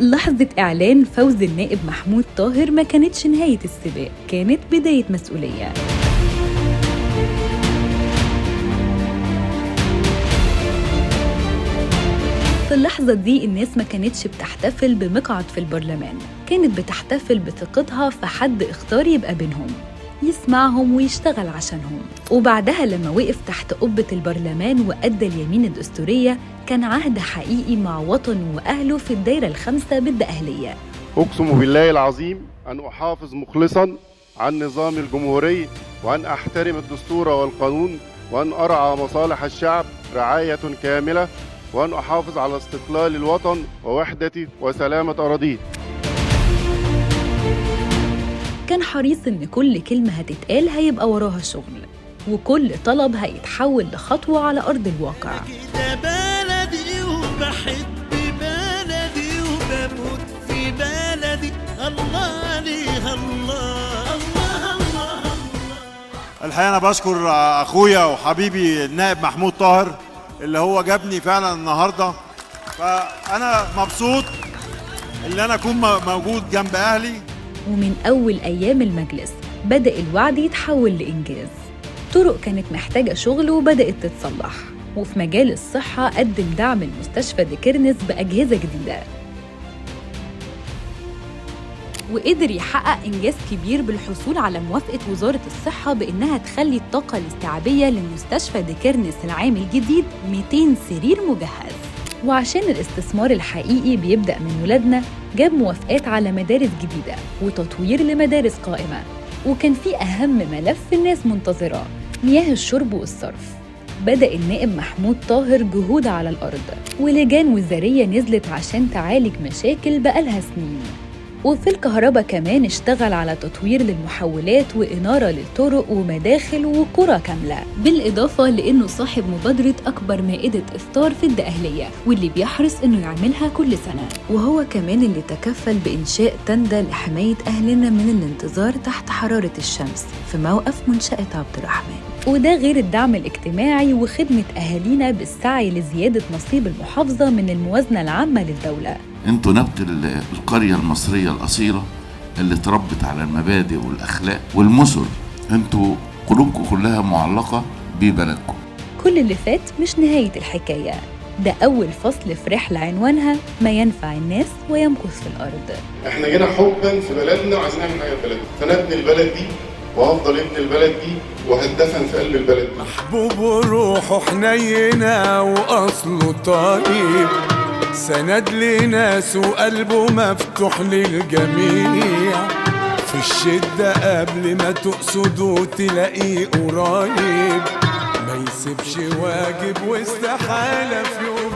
لحظة إعلان فوز النائب محمود طاهر ما كانتش نهاية السباق، كانت بداية مسؤولية. في اللحظة دي الناس ما كانتش بتحتفل بمقعد في البرلمان، كانت بتحتفل بثقتها في حد اختار يبقى بينهم، يسمعهم ويشتغل عشانهم. وبعدها لما وقف تحت قبة البرلمان وأدى اليمين الدستورية، كان عهد حقيقي مع وطنه وأهله في الدايرة الخامسة بالدقهلية. أقسم بالله العظيم أن أحافظ مخلصا عن نظام الجمهوري، وأن أحترم الدستور والقانون، وأن أرعى مصالح الشعب رعاية كاملة، وأن أحافظ على استقلال الوطن ووحدته وسلامة أراضيه. كان حريص إن كل كلمة هتتقال هيبقى وراها شغل، وكل طلب هيتحول لخطوة على أرض الواقع. ده بلدي وبحب بلدي وبموت في بلدي، الله عليها الله الله الله. الحقيقة أنا بشكر أخويا وحبيبي النائب محمود طاهر اللي هو جابني فعلا النهارده، فأنا مبسوط إن أنا أكون موجود جنب أهلي. ومن أول أيام المجلس بدأ الوعد يتحول لإنجاز. طرق كانت محتاجة شغل وبدأت تتصلح، وفي مجال الصحة قدم دعم المستشفى ديكيرنس بأجهزة جديدة، وقدر يحقق إنجاز كبير بالحصول على موافقة وزارة الصحة بإنها تخلي الطاقة الاستيعابية لمستشفى ديكيرنس العام الجديد 200 سرير مجهز. وعشان الاستثمار الحقيقي بيبدأ من ولادنا، جاب موافقات على مدارس جديدة وتطوير لمدارس قائمة. وكان في أهم ملف الناس منتظراه، مياه الشرب والصرف. بدأ النائب محمود طاهر جهود على الأرض، ولجان وزارية نزلت عشان تعالج مشاكل بقالها سنين. وفي الكهرباء كمان اشتغل على تطوير للمحولات وإنارة للطرق ومداخل وقرى كاملة، بالإضافة لأنه صاحب مبادرة أكبر مائدة إفطار في الدقهلية، واللي بيحرص إنه يعملها كل سنة. وهو كمان اللي تكفل بإنشاء تندة لحماية أهلنا من الانتظار تحت حرارة الشمس في موقف منشأة عبد الرحمن. وده غير الدعم الاجتماعي وخدمة أهالينا بالسعي لزيادة نصيب المحافظة من الموازنة العامة للدولة. انتوا نبت القرية المصرية الأصيلة اللي تربت على المبادئ والأخلاق والمثل، انتوا قلوبكم كلها معلقة ببلدكم. كل اللي فات مش نهاية الحكاية، ده أول فصل في رحلة عنوانها ما ينفع الناس ويمكث في الأرض. احنا جينا حبا في بلدنا وعايزين نعمل حاجة في بلدنا، فانا ابن البلد دي وهفضل ابن البلد دي وهتدفن في قلب البلد دي. محبوب وروحه حنينة وأصله طيب، سند لناس وقلبه مفتوح للجميع، في الشدة قبل ما تقصده تلاقيه قريب، ما يسيبش واجب واستحالة في يوم.